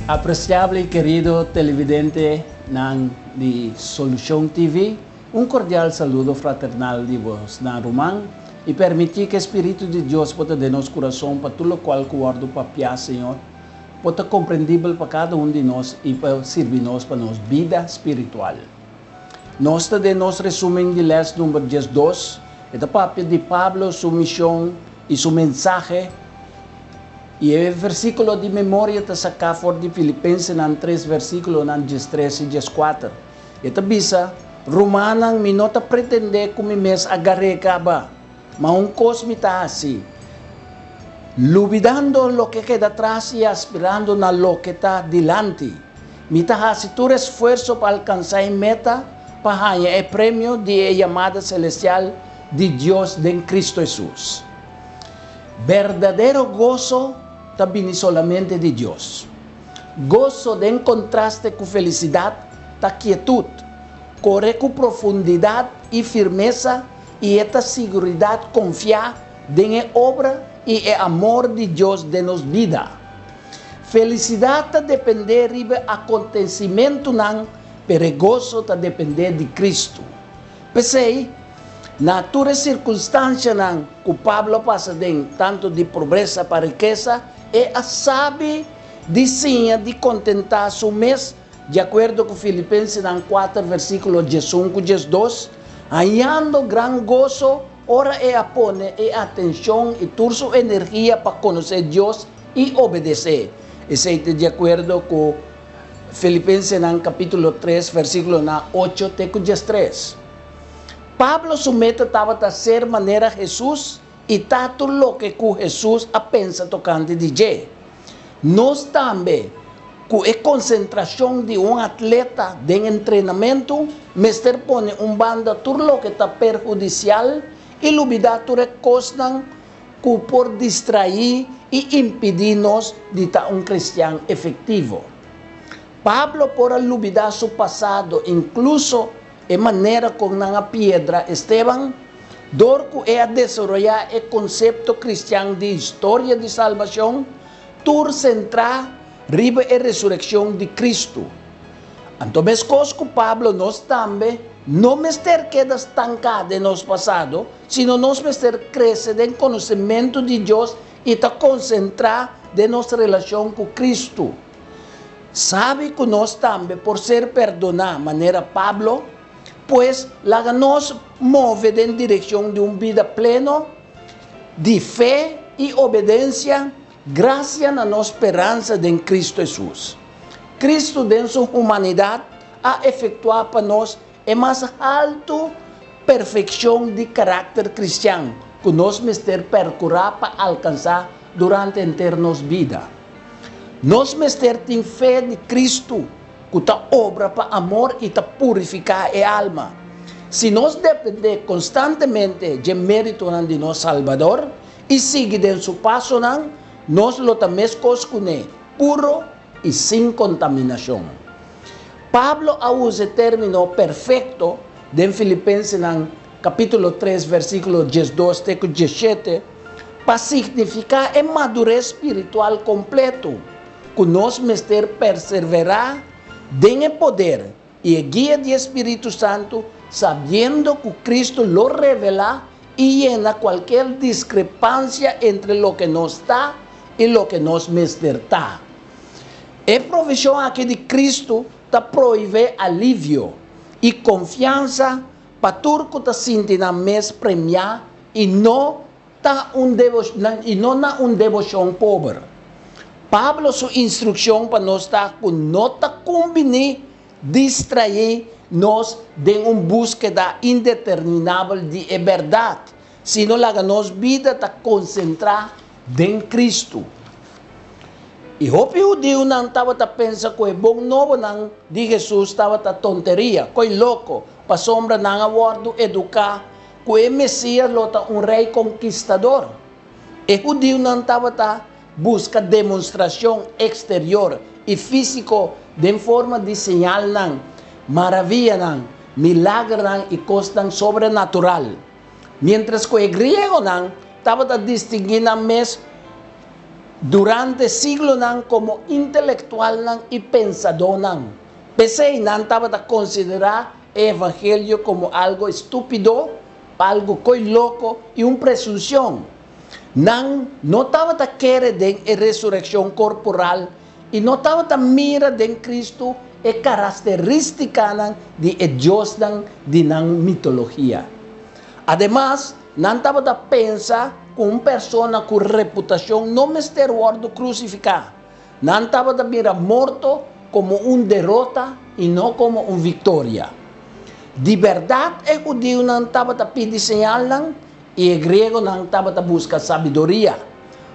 Apresiable i kerido televidentenan di Solucion TV, un kordial saludo fraternal di bosnan ruman i permití ku e Spiritu di Dios por ta den nos kurason pa tur lokual ku wòrdu papiá, Señor, por ta komprendibel pa kada un di nos i pa sirbi nos pa nos bida spiritual. Nos ta den nos resumen di lès number 12, e ta papia di Pablo su mishon i su mensahe, i e versíkulo di memoria ta saká for di Filipensenan 3 versíkulonan 13 i 14. E ta bisa, Rumannan, mi no ta pretendé ku mi mes a gar'é kaba, ma un kos mi ta hasi, lubidando loke keda tras i aspirando na loke ta dilanti, mi ta hasi tur esfuerso pa alkansá e meta pa haña e premio di e yamada selestial di Dios den Kristu Hesus. Berdadero goso ta bini solamente di Dios. Goso, den kontraste ku felisidat, ta kietut, kore ku profundidat i firmesa i e ta siguridat konfiá den e obra i e amor di Dios den nos bida. Felisidat ta dependé riba akontesimentunan, pero e goso ta dependé di Kristu. P'esei, na tur e sirkunstansianan ku Pablo a pasa den, tantu di pobresa pa rikesa, e a sabi di siña di kontentá su mes, di akuerdo ku Filipensenan 4 versíkulo 11 ku 12, hañando gran goso ora e a pone e atenshon i tur su energia pa konosé Dios i obedes'é. Esei ta di akuerdo ku Filipensenan kapítulo 3 versíkulonan 8 te ku 13. Pablo su meta tabata ser manera Hesus i ta tur loke ku Hesus a pensa tokante di dje. Nos tambe, ku e konsentrashon di un atleta den entrenamentu, mester pone un banda tur loke ta perhudisial i lubidá tur e kosnan ku por distraí i impidí nos di ta un kristian efektivo. Pablo por a lubidá su pasado, inkluso e manera kon nan a piedra Esteban, dor ku e a desaroyá e konsepto kristian di historia di salbashon, tur sentrá riba e resurekshon di Kristu. Anto meskos ku Pablo nos tambe no mester keda stanká den nos pasado, sino nos mester krese den konosementu di Dios i ta konsentrá den nos relashon ku Kristu. Sabi ku nos tambe por ser perdoná manera Pablo, pues laga nos move den direkshon di un bida pleno di fe i obedensia grasia na nos speransa den Kristu Hesus. Kristu den su humanidat a efektuá pa nos e mas haltu perfekshon di karakter kristian ku nos mester perkurá pa alkansá durante henter nos bida. Nos mester tin fe di Kristu ku ta obra pa amor i ta purifiká e alma. Si nos dependé konstantemente dje méritonan di nos Salbador i sigui den su pasonan, nos lo ta meskos kuné, puro i sin kontaminashon. Pablo a usa e término perfekto den Filipensenan kapítulo 3 versíkulo 12 te ku 17 pa signifiká e madures spiritual kompleto ku nos mester perseverá den e poder i e guia di e Spiritu Santu, sabiendo ku Kristu lo revelá i yena kualker diskrepansia entre loke nos ta i loke nos mester ta. E provishon aki di Kristu ta prohibé alivio i konfiansa pa tur ku ta sinti nan mes premiá i no ta un i no na un deboshon pober. Pablo su instrukshon pa nos ta ku no ta kumbiní distraí nos den un búskeda indeterminabel di e bèrdat, sino laga nos bida ta konsentrá den Kristu. I hopi hudiunan tabata pensa ku e bon nobonan di Hesus tabata tonteria, koi loko, pasobra nan a wòrdu eduká ku e Mesias lo ta un rei konkistador. E hudiunan tabata buska demonstrashon eksterior i físiko den forma di señalnan, maravianan, milagernan i kosnan sobrenatural. Miéntras ku e griegonan tabata distinguí nan mes. durante siglonan komo intelektualnan i pensadónan. P'esei nan tabata konsiderá e evangelio komo algu estúpido, algu koi loko i un presunshon. Nan no tabata kere den e resurekshon korporal i no tabata mira den Kristu e karasterístikanan di e diosnan di nan mitologia. Ademas, nan tabata pensa ku un persona ku reputashon no mester wòrdu krusifiká. Nan tabata mira morto komo un derota i no komo un viktoria. Di bèrdat e hudiunan tabata pidi señalnan i e griegonan tabata buska sabiduria.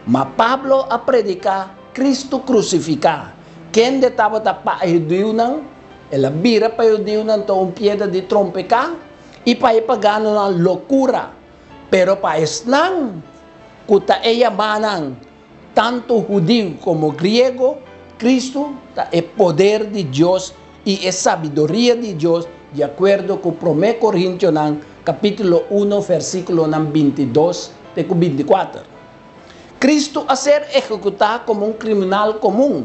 Ma Pablo a prediká Kristu krusifiká, kende tabata pa e hudiunan, el a bira pa e hudiunan ta un piedra di trompeká i pa e paganonan lokura, pero pa esnan ku ta e yamánan, Tantu hudiu komo griego, Kristu ta e poder di Dios i e sabiduria di Dios di akuerdo ku Promé Korintionan kapítulo uno versíkulonan 22 te ku 24. Kristu a ser ehekutá komo un kriminal komun,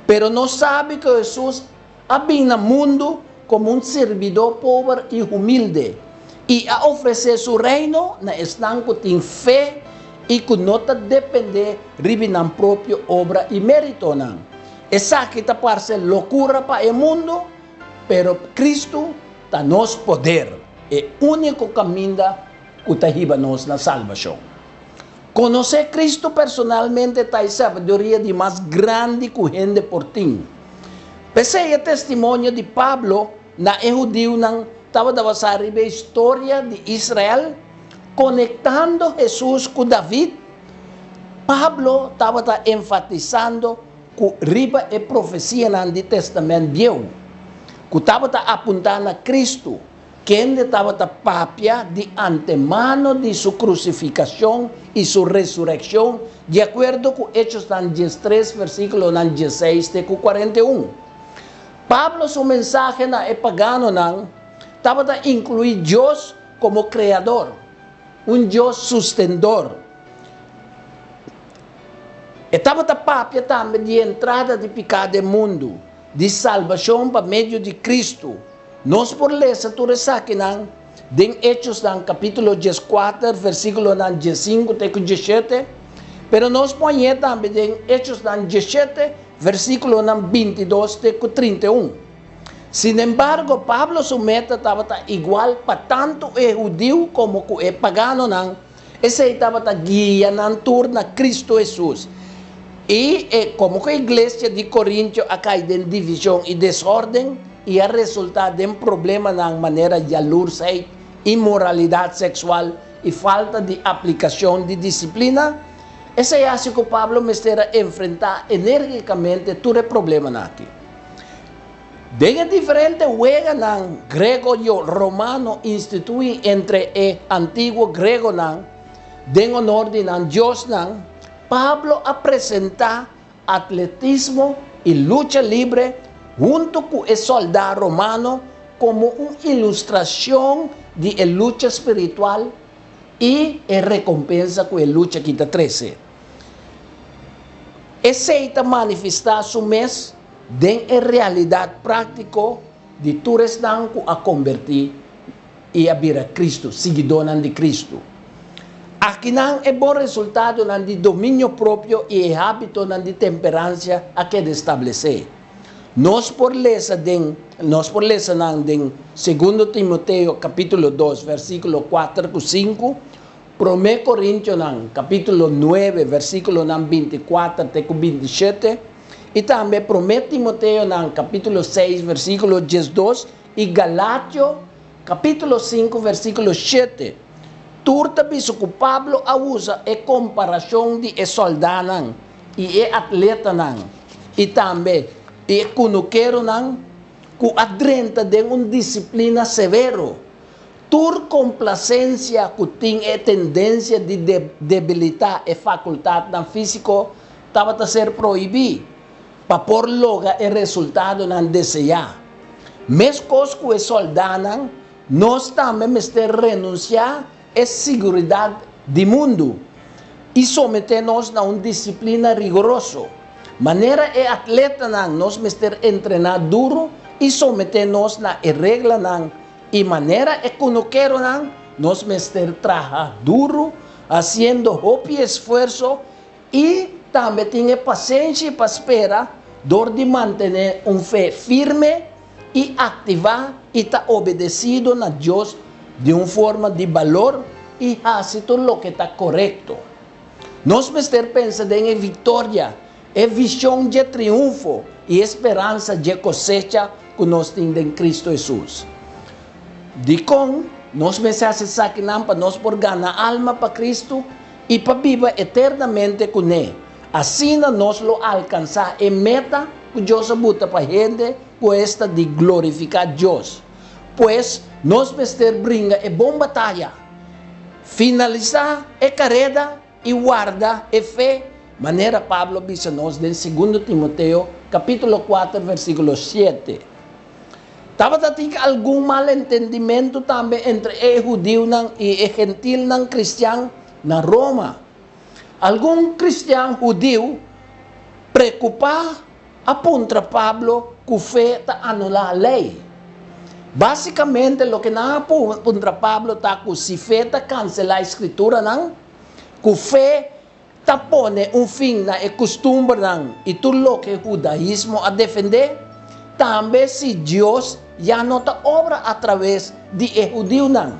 pero nos sabi ku Hesus a bin na mundu komo un sirbidó pober i humilde, i a ofresé su Reino na esnan ku tin fe i ku no ta dependé riba nan propio obra i méritonan. Esaki ta parse lokura pa e mundu, pero Kristu ta nos poder, e úniko kaminda ku ta hiba nos na salbashon. Konosé Kristu personalmente ta e sabiduria di mas grandi ku hende por tin. P'esei e testimonio di Pablo na e hudiunan tabata basá riba e historia di Israel, konektando Hesus ku David. Pablo tabata enfatisando ku riba e profesianan di Tèstamènt Bieu, ku tabata apuntá na Kristu, kende tabata papia di antemano di su krusifikashon i su resurekshon, di akuerdo ku Echosnan 13 versíkulonan 16 te ku 41. Pablo su mensahe na e paganonan tabata inkluí Dios komo Kreador, un Dios sustendor. E tabata papia tambe di e entrada di piká den mundu, di salbashon pa medio di Kristu. Nos por lesa tur esakinan den Echosnan kapítulo 14, versíkulonan 15 te ku 17, pero nos por hañ'é tambe den Echosnan 17, versíkulonan 22 te ku 31. Sinembargo, Pablo su meta tabata igual pa tantu e hudiu komo ku e paganonan, esei tabata guia nan tur na Kristu Hesus. I e komo ku e iglesia di Korintio a kai den divishon i desórden, i a resultá den problemanan manera yalursheid, inmoralidat seksual i falta di aplikashon di disiplina, esei hasi ku Pablo mester a enfrentá enérgikamente tur e problemanan aki. Den e diferente weganan grego i romano instituí entre e antiguo gregonan den honor di nan diosnan, Pablo a presentá atletismo i lucha libre huntu ku e sòldá romano komo un ilustrashon di e lucha spiritual i e rekompensa ku e lucha aki ta trese. Esei ta manifestá su mes den e realidat práktiko di tur esnan ku a kombertí i a bira Kristu, siguidónan di Kristu. Akinan e bon resultadonan di dominio propio i e hábitonan di temperansia a keda establesé. Nos por lesa den nos por lesa nan den Segundo Timoteo kapítulo 2 versíkulo 4 ku 5, Promé Korintionan kapítulo 9 versíkulonan 24 te ku 27, i tambe Promé Timoteonan kapítulo 6 versíkulo 12 i Galatio kapítulo 5 versíkulo 7. Tur ta bisa ku Pablo a usa e komparashon di e sòldánan i e atletanan i tambe e kunukeronan ku a drenta den un disiplina severo. Tur komplasensia ku tin e tendensia di debilitá e fakultatnan físiko tabata ser prohibí pa por logra e resultadonan deseá. Meskos ku e sòldánan, nos tambe mester renunsiá e siguridat di mundu. i someté nos na un disiplina rigoroso. Manera e atletanan, nos mester entrená duru i someté nos na e reglanan, i manera e kunukeronan, nos mester traha duru, hasiendo hopi esfuerso i tambe tin e pasenshi pa spera dor di mantené un fe firme i aktivá i ta obedesido na Dios di un forma di balor i hasi tur loke ta korekto. Nos mester pensa den e viktoria, e vishon dje triunfo i e speransa dje kosecha ku nos tin den Kristu Hesus. Dikon nos mester hasi esakinan? Pa nos por gana alma pa Kristu i pa biba eternamente kuné. Asina nos lo alkansá e meta ku Dios a buta pa hende, ku esta di glorifiká Dios. Pues, nos mester bringa e bon bataya, finalisá e kareda i warda e fe, manera Pablo a bisa nos den Segundo Timoteo kapítulo kuater versíkulo shete. Tabata tin algun malentendimentu tambe entre e hudiunan i e gentilnan kristian na Roma. Algun kristian hudiu preokupá a puntra Pablo ku fe ta anulá lei. Básikamente loke nan a puntra Pablo ta ku si fe ta kanselá e Skrituranan, ku fe ta pone un fin na e kustumbernan i tur loke hudaismo a defendé, tambe si Dios ya no ta obra atraves di e hudiunan.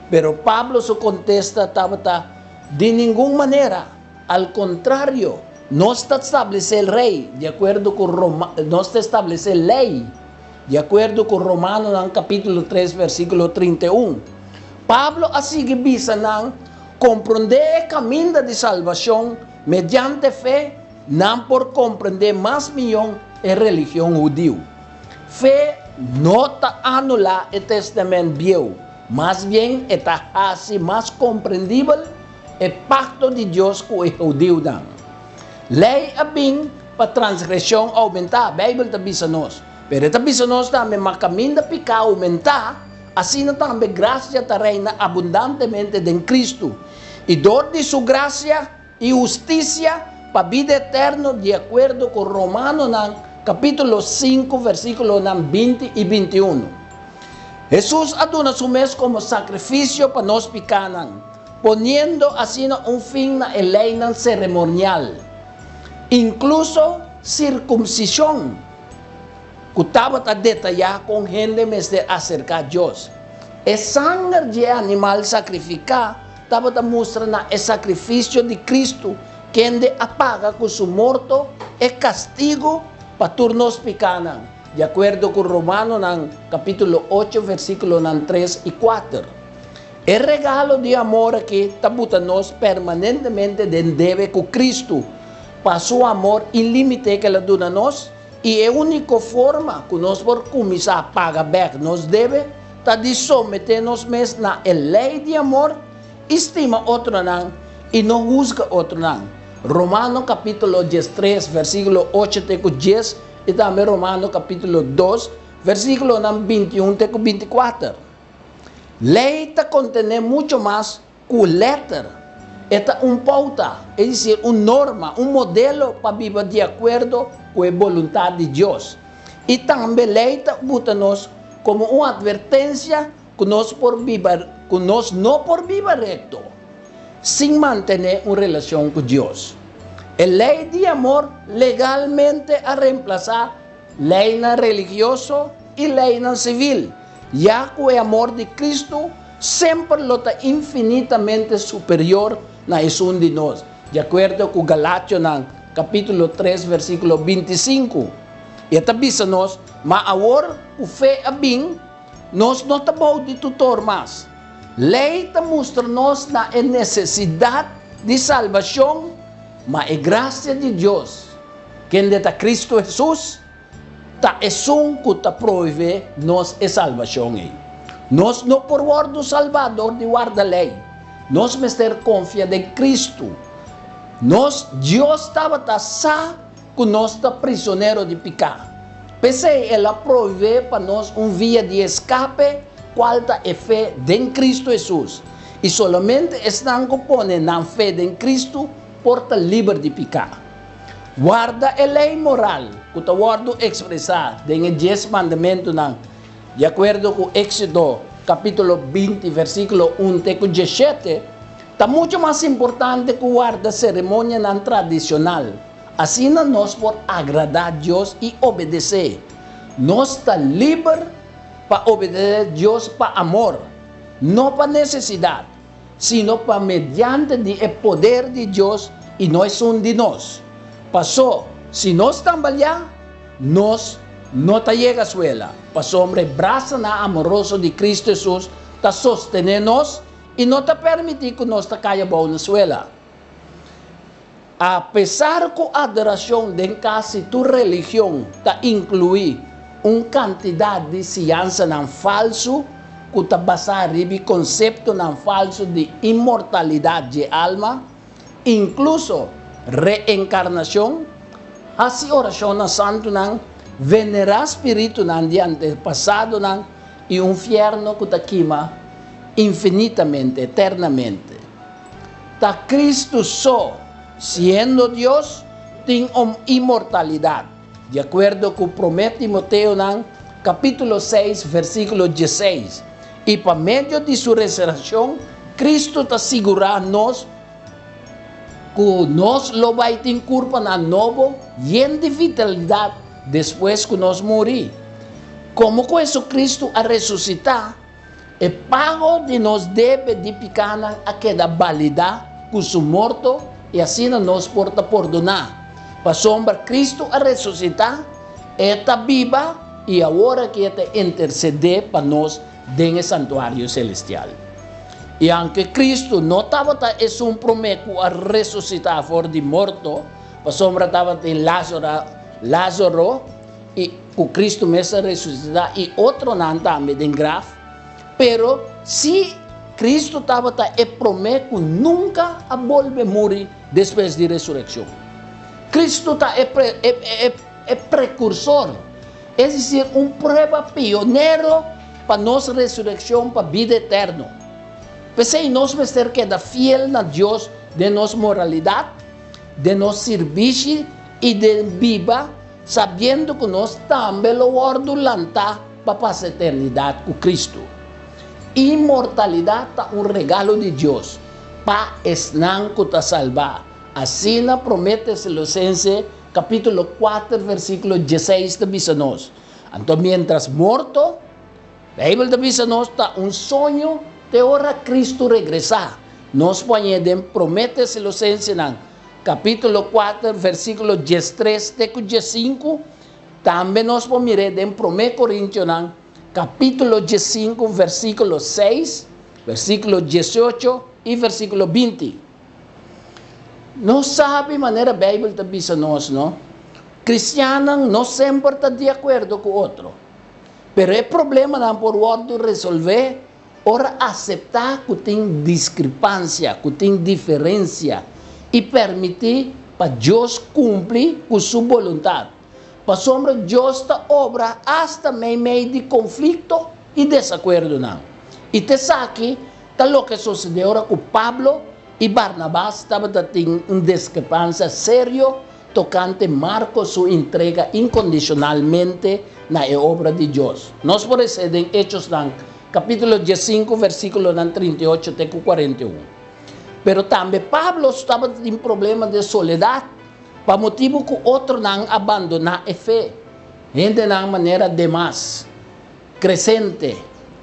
Pero Pablo su kontesta tabata, Di ningun manera! Al kontrario, nos ta stablesé rei di akuerdo ku nos ta establesé lei di akuerdo ku Romanonan kapítulo tres versíkulo 31. Pablo a sigui bisa nan, Komprondé e kaminda di salbashon mediante fe, nan por komprendé mas mihó e religion hudiu. Fe no ta anulá e Tèstamènt Bieu, mas bien e ta hasi mas komprendibel e pakto di Dios ku e hudiunan. Lei a bin pa transgreshon oumentá, Beibel ta bisa nos. Pero e ta bisa nos tambe ma kaminda piká oumentá, Asina tambe grasia ta reina abundantemente den Kristu, i dor di su grasia i hustisia pa bida eterno di akuerdo ku Romanonan kapítulo sinku versíkulonan 20 i 21. Hesus a duna su mes komo sakrifisio pa nos pikánan, poniendo asina un fin na e leinan seremonial, inkluso sirkumsishon. Ku tabata detayá kon hende mester aserká Dios. E sanger di e animal sakrifiká tabata mustra na e sakrifisio di Kristu, kende a paga ku su morto e kastigu pa tur nos pikánan, di akuerdo ku Romanonan kapítulo ocho versíkulonan 3 i 4. E regalo di amor akí ta buta nos permanentemente den debe ku Kristu pa su amor ilímite ku el a duna nos. I e úniko forma ku nos por kuminsá paga bèk nos debe ta di someté nos mes na e lei di amor i stima otronan i no husga otronan. Romano kapítulo 13 versíkulo 8 te ku 10 i tambe Romano kapítulo 2 versíkulonan 21 te ku 24. Lei ta kontené mucho mas Ku lèter, e ta un pouta, es desir, un norma, un modelo pa biba di akuerdo ku e boluntat di Dios. I tambe lei ta buta nos komo un atvertensia ku nos por biba ku nos no por biba rekto sin mantené un relashon ku Dios. E lei di amor legalmente a remplasá leinan religioso i leinan sivil, ya ku e amor di Kristu semper lo ta infinitamente superior na esun di nos, di akuerdo ku Galationan kapítulo 3 versíkulo 25. I e ta bisa nos, Ma awor ku fe a bin, nos no ta bou di tutor mas. Lei ta mustra nos na e nesesidat di salbashon, ma e grasia di Dios, kende ta Kristu Hesus, ta esun ku ta proveé nos e salbashon ei. Nos no por wòrdu salbá dor di warda lei. Nos mester konfia den Kristu. Nos Dios tabata sa ku nos ta prisonero di piká. P'esei el a proveé pa nos un via di eskape, kual ta e fe den Kristu Hesus. I solamente esnan ku pone nan fe den Kristu por ta liber di piká. Warda e lei moral ku ta wòrdu ekspresá den e Dies Mandamentunan di akuerdo ku Éksodo kapítulo 20 versíkulo 1 te ku 17, ta muchu mas importante ku warda seremonianan tradishonal. Asina nos por agradá Dios i obedes'é. Nos ta liber pa obedesé Dios pa amor, no pa nesesidat, sino pa mediante di e poder di Dios i no esun di nos. Pasó, si nos tambaliá, nos no ta yega suela, pasobra e brasanan amoroso di Cristo Hesus ta sostené nos i no ta permití ku nos ta kai abou na suela. Apesar ku adorashon den kasi tur religion ta inkluí un kantidat di siansanan falsu ku ta basá riba konseptonan falsu di inmortalidat dje alma, inkluso reenkarnashon, hasi orashon na santunan, venerá spiritunan di antepasadonan i un fièrnu ku ta kima infinitamente, eternamente. Ta Kristu so, siendo Dios, tin un inmortalidat, di akuerdo ku Promé Timoteonan kapítulo 6 versíkulo 16. I pa medio di su resurekshon, Kristu ta sigurá nos ku nos lo bai tin kurpanan nobo yen di vitalidat despues ku nos muri. Komo ku Hesukristu a resusitá, e pago di nos debe di pikánan a keda balidá ku su morto i asina nos por ta pordoná. Pasobra Kristu a resusitá, e ta biba i awor aki e ta intersedé pa nos den e santuario selestial. I aunke Kristu no tabata esun promé ku a resusitá for di morto, pasobra tabatin Lázaro i ku Kristu mes a resusitá i otronan tambe den graf, pero sí Kristu tabata e promé ku nunka a bolbe muri despues di resurekshon. Kristu ta e prekursor, es desir, un prueba pionero pa nos resurekshon pa bida eterno. P'esei nos mester keda fiel na Dios den nos moralidat, den nos sirbishi i den biba sabiendo ku nos tambe lo wòrdu lantá pa pasa eternidat ku Kristu. Inmortalidat ta un regalo di Dios pa esnan ku ta salbá. Asina Promé Tesalosense kapítulo 4 versíkulo 16 ta bisa nos. Anto miéntras morto, Beibel ta bisa nos, ta un soño te ora Kristu regresá. Nos por hañ'é den Promé Tesalosensenan kapítulo 4 versíkulo 13 te ku 15. Tambe nos por mir'é den Promé Korintionan kapítulo 15 versíkulo 6, versíkulo 18 i versíkulo 20. Nos sabi manera Beibel ta bisa nos, no? Kristiannan no semper ta di akuerdo ku otro. Pero e problemanan por wòrdu resolvé ora aseptá ku tin diskrepansia, ku tin diferensia, i permití pa Dios kumpli ku su boluntat. Pasobra Dios ta obra asta meimei di konflikto i desakuerdonan. I ta esaki ta loke a sosodé ora ku Pablo i Barnabas tabata tin un diskrepansia serio tokante Marko su entrega inkondishonalmente na e obra di Dios. Nos por esei den Echosnan kapítulo 15 versíkulonan 38 te ku 41. Pero tambe Pablo tabata tin problema di soledat pa motibu ku otronan a bandoná e fe. Hendenan manera Demas, Kresente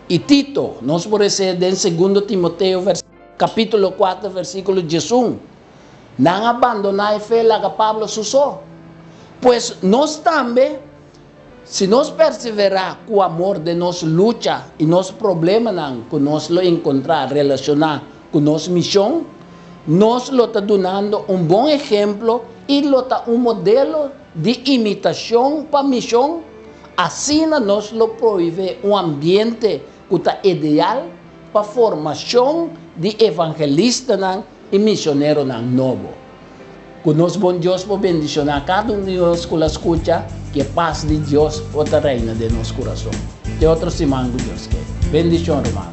i Tito, nos por esei den Segundo Timoteo kapítulo 4 versíkulo 11. Nan a bandoná e fe laga Pablo su so. Pues nos tambe, si nos perseverá ku amor den nos lucha i nos problemanan ku nos lo enkontrá relashoná ku nos mishon, nos lo ta dunando un bon ehemplo i lo ta un modelo di imitashon pa mishon. Asina nos lo prohibé un ambiente ku ta ideal pa formashon di evangelistanan i misioneronan nobo. Ku nos bon Dios por bendishoná kada un di nos ku la skucha, ku e pas di Dios por ta reina den nos kurason. Te otro siman ku Dios ke. Bendishon, rumannan.